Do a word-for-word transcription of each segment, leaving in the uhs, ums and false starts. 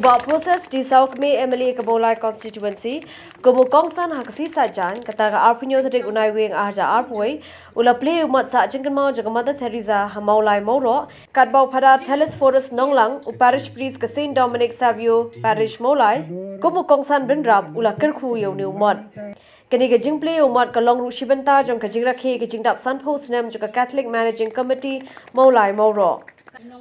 Bah Proses D Sawkmie, M L A ka Mawlai Constituency, kum u kongsan ha ka sngi Saitjaiñ, kata ka arphew hynñiew tarik u Naiwieng arhajar arphew wei, u la plie ïa u mat sah jingkynmaw jong ka Mother Teresa ha Mawlai Mawroh, katba u Phadar Telesphorus Nonglang, u Parish Priest ka Saint Dominic Savio Parish Mawlai, kum u kongsan bynrap u la kyrkhu ïa une u mat. Kane ka jingplie ïa u mat ka long ruh shi bynta jong ka jingrakhe ka jingdap sanphew snem jong ka Catholic Managing Committee Mawlai Mawroh.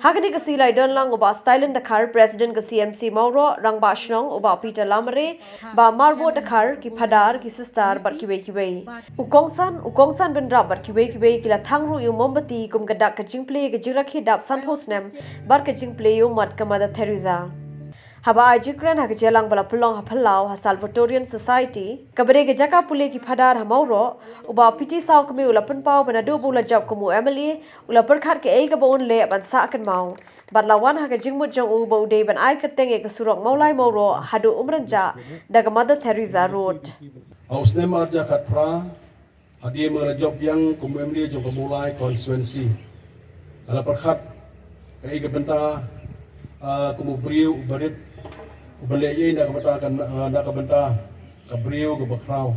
Ha kane ka sngi la ïadon lang u Bah Stylen Dkhar, President ka C M C Mawroh, Rangbah Shnong u Bah Peter Lamare, Bah Marbot Dkhar, ki Phadar, ki Sister bad kiwei kiwei. U kongsan, u kongsan bynrap bad kiwei kiwei ki la thang ruh ïa u mombati kum ka dak ka jingplie ka jingrakhe dap sanphew snem bad ka jingplie ïa u mat ka Mother Teresa. Haba ai jingkren ha ka jingïalang ba la pynlong ha phyllaw ha Salvatorian Society, kaba dei ka jaka pule ki Phadar ha Mawroh, u Bah P T Sawkmie u la pynpaw ba naduh ba u la jop kum u M L A, u la pyrkhat kaei kaba un leh ban sah kynmaw. Bad la wan ha ka jingmut jong u ba u dei ban ai kyrteng ïa ka surok Mawlai Mawroh haduh Umrynjah da ka Mother Teresa Road. Ha u snem arhajar khatphra, hadien ba nga la jop biang kum u M L A jong ka Mawlai Constituency, nga la pyrkhat kaei ka bynta, ah, kum u briew uba rit, uba leh ei na ka bynta ka, ah, na ka bynta ka briew kaba khraw.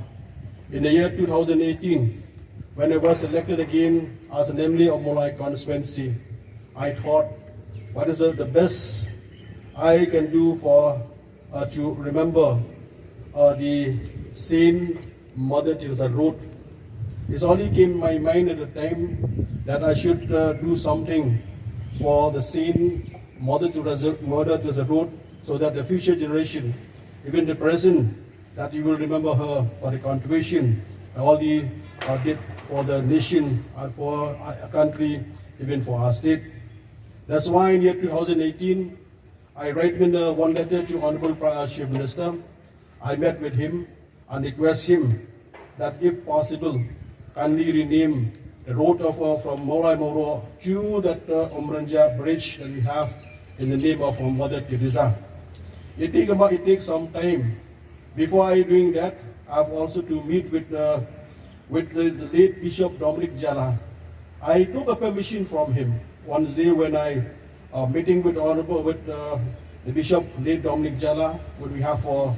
In the year two thousand eighteen, when I was elected again as an M L A of Mawlai Constituency, I thought, what is the, the best I can do for, uh, to remember, uh, the Saint Mother Teresa Road? It only came in my mind at the time that I should, uh, do something for the Saint Mother Teresa, Mother Teresa Road, so that the future generation, even the present, that you will remember her for the contribution all the, uh, did for the nation and for our country, even for our state. That's why in year two thousand eighteen, I write in, uh, one letter to Honorable Prime Chief Minister. I met with him and request him that if possible, kindly rename the road of, uh, from Mawlai Mawroh to that, uh, Umrynjah bridge that we have in the name of, uh, Mother Teresa. It take about, it takes some time. Before I doing that, I have also to meet with, uh, with the, the late Bishop Dominic Jala. I took a permission from him one day when I, uh, meeting with Honorable, with, uh, the Bishop, late Dominic Jala, when we have, uh,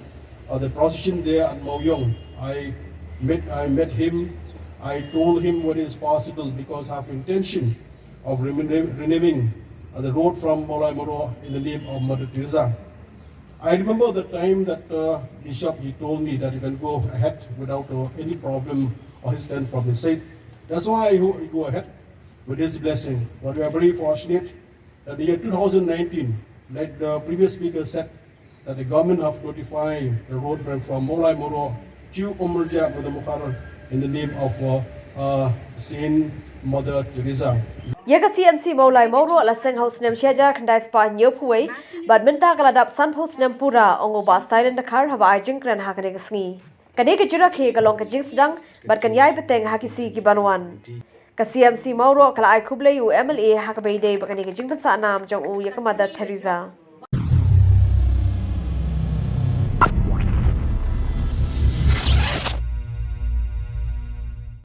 uh, the procession there at Mawiong. I met, I met him. I told him what is possible because I have intention of renam-, renaming, uh, the road from Mawlai Mawroh in the name of Mother Teresa. I remember the time that, uh, Bishop, he told me that you can go ahead without, uh, any problem or hesitation from his side. That's why I ho-, I go ahead with his blessing. But we are very fortunate that the year two thousand nineteen, like the previous speaker said, that the government have notified the road from Mawlai Mawroh to Umrynjah Mother Mukhar in the name of, uh, uh, Saint Mother Teresa. Ïa ka C M C Mawlai Mawroh la seng ha u snem shi hajar khyndai spah hynñiewphew wei, bad mynta ka la dap sanphew snem pura, ong u Bah Stylen Dkhar haba ai jingkren ha kane ka sngi. Kane ka jingrakhe ka long ka jingsdang bad kan ïai bteng ha ki sngi ki ban wan. Ka C M C Mawroh ka la ai khublei ïa u M L A ha kaba ïadei bad kane ka jingpynsah nam jong u ïa ka Mother Teresa.